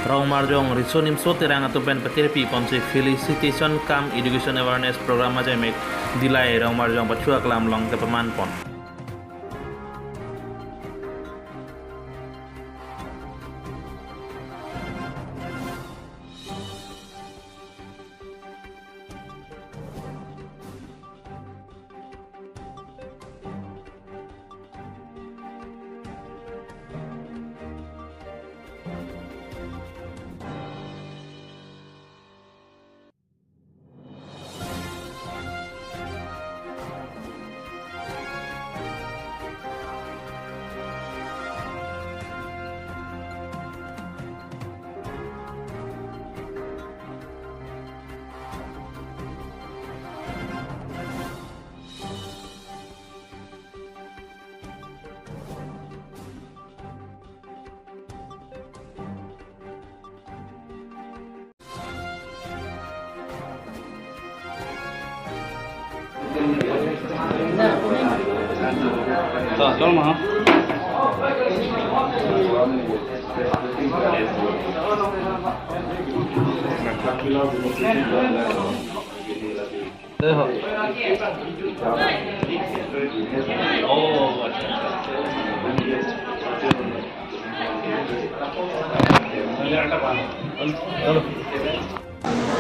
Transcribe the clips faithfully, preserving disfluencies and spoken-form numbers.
Rongmarjong Riso Nimso Terang atum pen patirpi ponsi felicitation cum education awareness program ajaimek Dillai Rongmarjong Pathu Aklam along kepaman pon.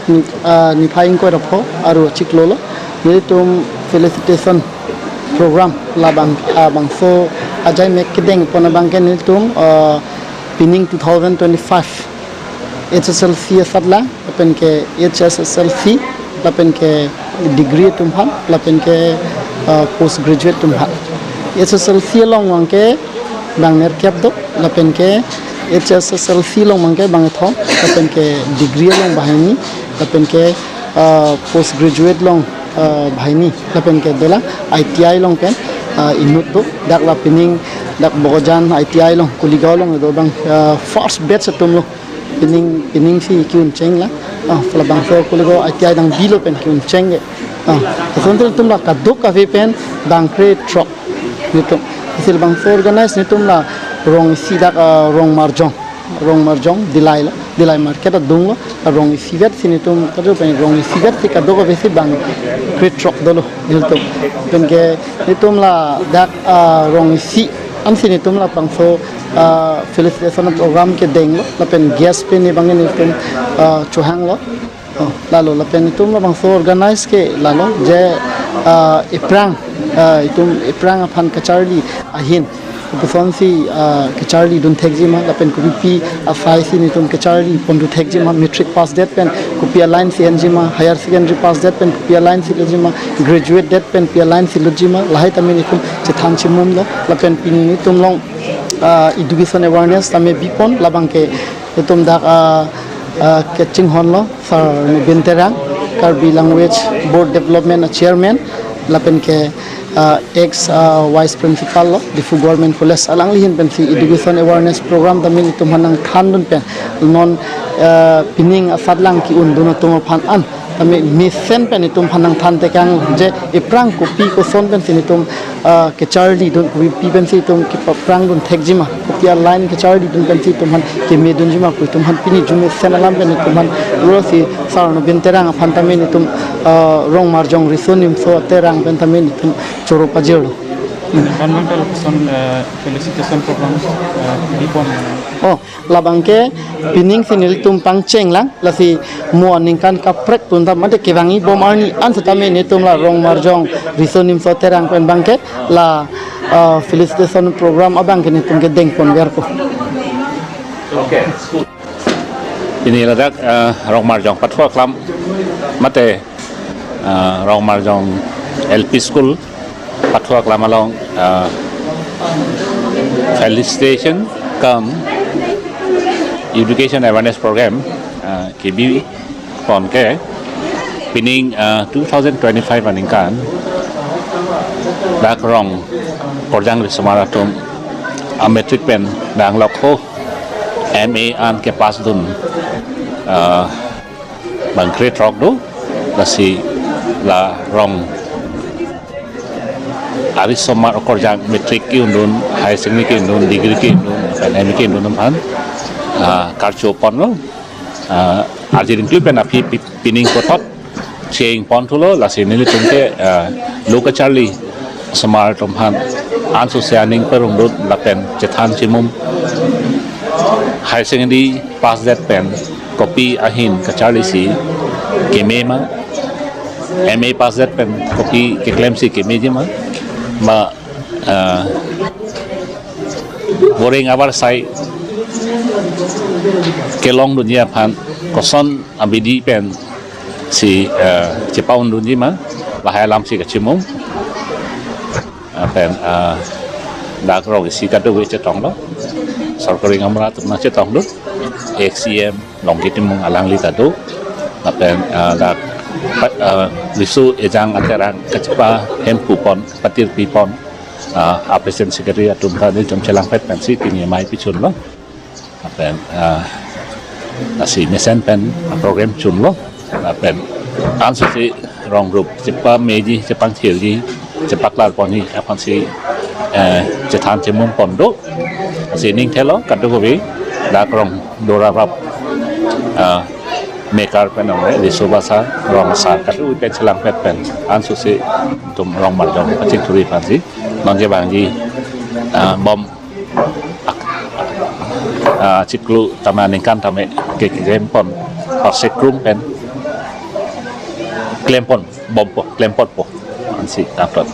Ni, ah, niphai ingkoi ra pho aru chiklo lo. Nelitum felicitation program labang, ah, bangso ajaimek kedeng pon abangke nelitum, ah, pining two thousand twenty-five H S L C asatlang, lapen ke H S S L C, lapen ke degree atum aphan, lapen ke, ah, post graduate atum aphan. H S L C along abangke bang nerkep do, lapen ke H S S L C along abangke bang kethom, lapen ke degree along banghini, lapen ke, ah, post graduate along, ah, banghini, lapen ke dolang I T I along pen, ah, inut do, dak la pining, dak Bokajan I T I along, Kuligaon along do abang, ah, first batch atum lo. Pining, pining si ke-un chenglang. Ah, labangso Kuligaon I T I dang bilo pen ke-un cheng ke. Ah, asonte nelitum la kadokave pen bang krethrok nelitum. Isi labangso organize nelitum la rong isi dak, ah, Rongmarjong. Rongmarjong, Dillai lo. Dillai market adung lo. Ah, rong isivet si nelitum, kado pen rong isivet si kadokave si bang krethrok dolo nelitum. Pen ke nelitum la dak, ah, rong isi ansi nelitum labangso, ah, felicitation program kedeng lo, lapen guest pen ne bang nelitum, ah, chohang lo. Oh, lalo lapen nelitum labangso organize ke lalo je, ah, ephrang, ah, itum ephrang aphan kacharli ahin. Kopuson si, ah, kacharli dun thekji ma, lapen kopipi asai si nelitum kacharli pon dun thekji ma, matric pass det pen kopi a-line si enji ma, higher secondary pass det pen kopi a-line si loji ma, graduate det pen pi a-line si loji ma, lahai tame nelitum chethan chimum lo, lapen pini nelitum along, ah, education awareness tame bipon, labangke nelitum dak, ah, ah, kachinghon lo, Sar Nobin Terang, Karbi Language Board Development a-chairman, lapen ke, ah, ex, ah, vice principal lo, Diphu Government College, alangli ahin pensi education awareness program tame nelitum aphan nangthan dun pen, non, ah, pining asatlang ke-un dun atum aphan an, tame mesen pen nelitum aphan nangthan tekang je ephrang kopi koson pensi nelitum, ah, kacharli dun, kopipi pensi itum kepaphrang dun thekji ma, kopi a-line kacharli dun pensi itum aphan keme dunji ma pu itum aphan pini arjumesen alam pen itum aphan ro si Sar Nobin Terang aphan tame nelitum, ah, Rongmarjong Riso Nimso Terang pen tame nelitum choro pajirlo. Hmm. Kan bang telepon, eh, felicitation program, eh, bipon. Oh, labangke pining si nelitum pangcheng lang, lasi mo aningkan kaprek atum ta mate kevangji bom arni an setame nelitum la Rongmarjong Riso Nimso Terang pen abangke la, ah, felicitation program abangke nelitum kedeng ponverpo. Pini ladak, ah, Rongmarjong Pathu Aklam mate, ah, Rongmarjong L P School Pathu Aklam along, ah, felicitation cum education awareness program, ah, kebi pon ke pining, ah, two thousand twenty-five aningkan dak Rong Okorjang Risomar atum a-matric pen bang lokho M A an kepass dun, ah, bang krethrok do, lasi la Rong arisomar Okorjang matric ke-un dun, higher secondary ke-un dun, degree ke-un dun, lapen M A ke-un dun aphan, ah, karcho ponlo, ah, arjir ingklu pen aphi pi- pining kothot cheng pon thulo, lasi nelitum ke, ah, lo kacharli osomar atum aphan ansose aning parongdut lapen chethan chemum. Higher secondary pass det pen kopi ahin kacharli si keme ma, M A pass det pen kopi keklem si kemeji ma, ma, ah, boreng abar sai kelongdunji aphan koson abidi pen si, ah, chepaundunji ma, lahai alam si kachimum. Ah, pen, ah, dak rong isi kadokave chetonglo, sorkari ngamra atum nangchetongdun, ex C M Longki Timung alangli ta do, lapen, ah, dak, pa- ah, riso ejang aterang kachepa hemphu pon, patirpi pon, ah, a president secretary atum ta nelitum chelangpet pensi pini amei pichunlo. Lapen, ah, lasi mesen pen program chunlo. Lapen ansose rong rup chepameji, chepangthirji, chepaklar ponji aphansi, eh, chethan chemum pon do. Lasi ning thelo kadokave dak rong dorarap, ah, mekar pen ong riso basa rong asar kadokave pen chelangpet pen ansose itum rong marjong kachingthurji aphansi nonke bangji, ah, bom, ah, chiklo tame aningkan tame keklem pon, pasekrum pen klem pon bompo, klem ponpo, ansi tapon.